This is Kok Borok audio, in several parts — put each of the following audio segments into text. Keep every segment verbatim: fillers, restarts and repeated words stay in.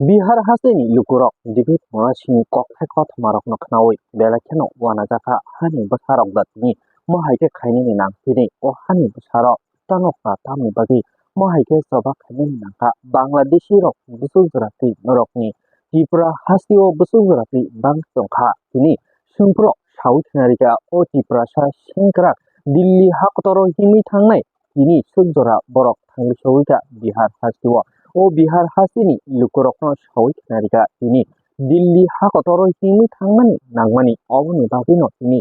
Bihar hasteni lukurok David Murasingni kokthai kothoma rokno khnaui belai kheno uanajakha hani bwsarok da tini mohai khe khainani nang tini o hani bwsarok tanokha tamni bagwi mohai khe choba khainani nangkha. Bangladeshi rok bwswk jora twi norokni Tripura hasteo bwswk jora twi bang tongkha tini swngphro saui khnarikha o Tiprasa sengkrak Delhi hakotoro himwi thangnai tini swk jora borok thangwi sogwi kha Bihar hasteo. O Bihar hasteni lukurokno saui khnarikha tini Delhi hakotoro himwi thangmani nangmani oboni bagwino tini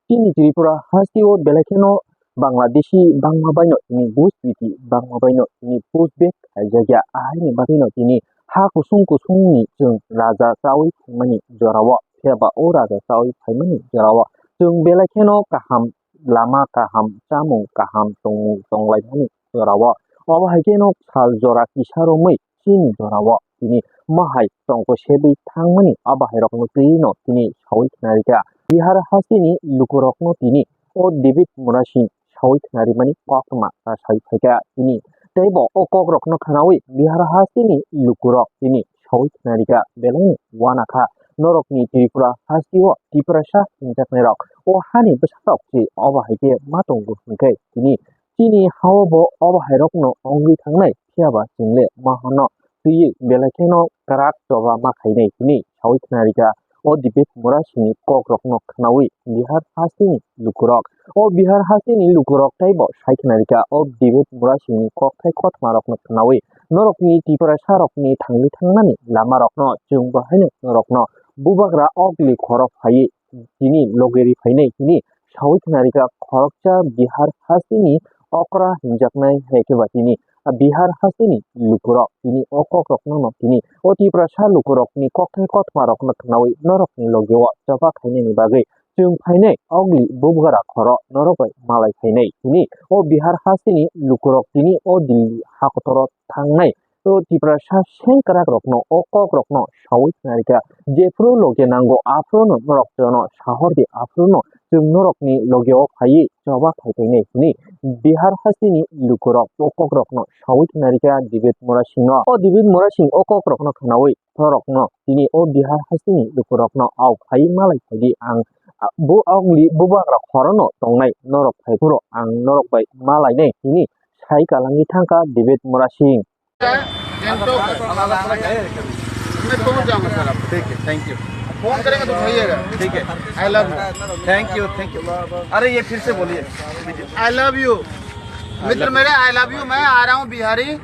chini Tripura hasteo belai kheno Bangladeshi bangma baino tini buj biti bangma baino tini push back khaijakya ahaini bagwino tini ha kusung kusungni chwng raja chaui phaimani jorao phiyaba o raja chaui phaimani jorao chwng belai kheno kaham lama kaham, chamung kaham, tongmung tonglaimani jorao. Obo hai khe no sal jora kisa romwi chini jorao tini mohai tongko sebwi thangmani obo hai rokno twi no tini saui khnarikha. Bihar hasteni lukurokno tini o David Murasing saui khnarimani koktma ta sai phaikha tini. Tei bo o kokrokno khnaui Bihar hasteni lukurok tini saui khnarikha belai uanakha. Norokni Tripura hasteo Tiprasa hinjaknairok o hani bwsarok se obo hai khe ma tongo hwnkhe tini chini hao bo obo hairokno wngwi thangnai, phiyaba chwng le ma hano twiwi belai kheno kwrak choba ma khainai hwnwi saui khnarikha. O David Murasingni kokrokno khnaui Bihar hasteni lukurok O Bihar hasteni lukurok teibo sai khnarikha o David Murasingni kokthai kothmarokno khnaui norokni Tiprasarokni thangwi thangnani lamarokno chwng bo haino norokno bubagra okli khoro phaiwi tini logi ri phainai hwnwi saui khnarikha khoroksa Bihar hasteni okra hinjaknai hai khe ba tini Bihar hasteni lukurok tini o kokrokno no tini o Tiprasa lukurokni kokthai kothmarokno khnaui norokni logio choba khainani bagwi chwng phainai, ogli bubagra khoro norok bai malai phainai hwnwi o Bihar hasteni lukurok tini o Delhi hakotoro thangnai o Tiprasa sengkrakrokno o kokrokno saui khnarikha. Jephru loge nango aphruno norok jono sahor di aphruno chwng norokni logeo phaiwi choba khai phainai hwnwi Bihar hasteni lukurok o kokrokno saui khnarikha David Murasingno. O David Murasing o kokrokno khnaui norokno tini o Bihar hasteni lukurokno au phai malai phaidi ang, a, bo ogli bubagra khorono tongnai norok phai phuru ang norok bai malainai hwnwi sai kalangwi thangkha David Murasing. Gangtok है। मैं पहुंच जाऊंगा सर आपको। ठीक है, thank you। Phone करेंगे तो उठाइएगा। ठीक है। I love you। Thank you, thank you। अरे, ये फिर से बोलिए। I love you। मित्र मेरे, I love you। मैं आ रहा हूँ बिहारी,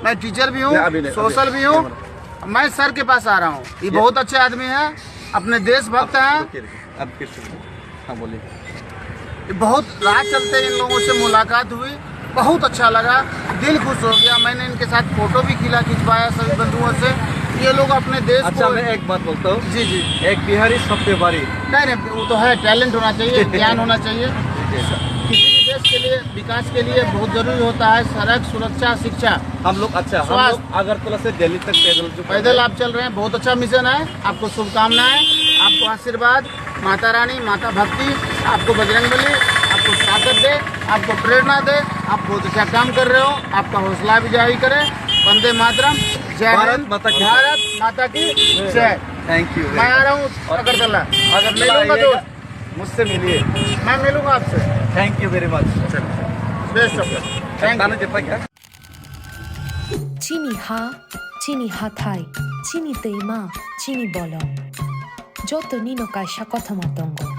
मैं टीचर भी हूँ, नहीं, अभी नहीं, अभी सोशल भी हूँ। मैं सर के पास आ रहा हूँ। ये ये बहुत अच्छे आदमी हैं, अपने देशभक्त हैं। रुकिए, रुकिए। अब फिर से बोलिए। हाँ, बोलिए। ये बहुत राह चलते इन लोगों से मुलाकात हुई, बहुत अच्छा लगा, दिल खुश हो गया। मैंने इनके साथ फोटो भी खींचा, खिंचवाया सभी बंधुओं से। ये लोग अपने देश अच्छा, को मैं एक बात बोलता हूँ। जी, जी। एक बिहारी सब पे भारी। नहीं, नहीं, वो तो है, टैलेंट होना चाहिए, ज्ञान होना चाहिए। जी। किसी भी देश के लिए, विकास के लिए बहुत जरूरी होता है सड़क, सुरक्षा, शिक्षा। हम लोग, अच्छा, हम स्वास्थ्य। लोग अगरतला से दिल्ली तक पैदल जो पैदल आप चल रहे हैं, बहुत अच्छा मिशन है। आपको शुभकामनाएं, आपको आशीर्वाद, माता रानी, माता भक्ति, आपको बजरंग बली आपको ताकत दे, आपको प्रेरणा दे। आप बहुत अच्छा काम कर रहे हो, आपका हौसला अफजाई करे। वंदे मातरम, जय भारत हिंद, माता की जय। भारत माता की जय। Thank you very much। मैं आ रहा हूँ और अगरतला। अगरतला मिलूंगा आइएगा। दोस्त, मुझसे मिलिए। मैं मिलूंगा आपसे। Thank you very much। Best of luck। Thank you। ताना जपा क्या? Chini ha, chini hathai, chini twima, chini bolong. Joto nino kaisa kothoma tongo.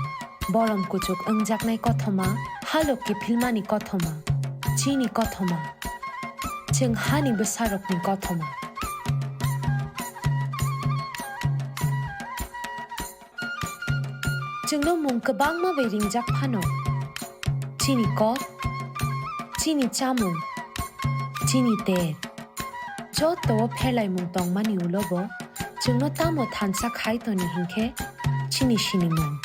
Borom kuchuk wngjaknai kothoma, halok kiphilmani kothoma. Chini kothoma. Chwng hani bwsarokni kothoma. Chwngno mung kwbangma bai ringjak phano, chini kok, chini chamung, chini ter, joto o pherlaimung tongmani ulo bo chwngno tamo thansa khai toni hinkhe chini sinimung.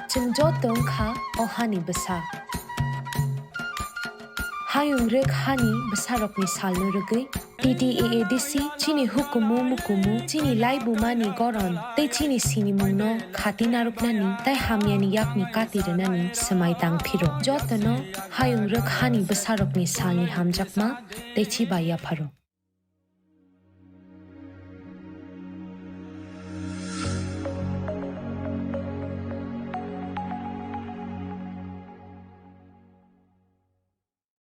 Chwng joto wngkha o hani bwsa. Hayung rwk hani bwsarokni salno rwgwi T T A A D C chini hukumu mukumu, chini laibumani goron tei chini sinimungno khati narwknani tei hamyani yakni kati rwnani swmai tang phiro. Jotono hayung rwk hani bwsarokni salni hamjakma tei chiba yapharo.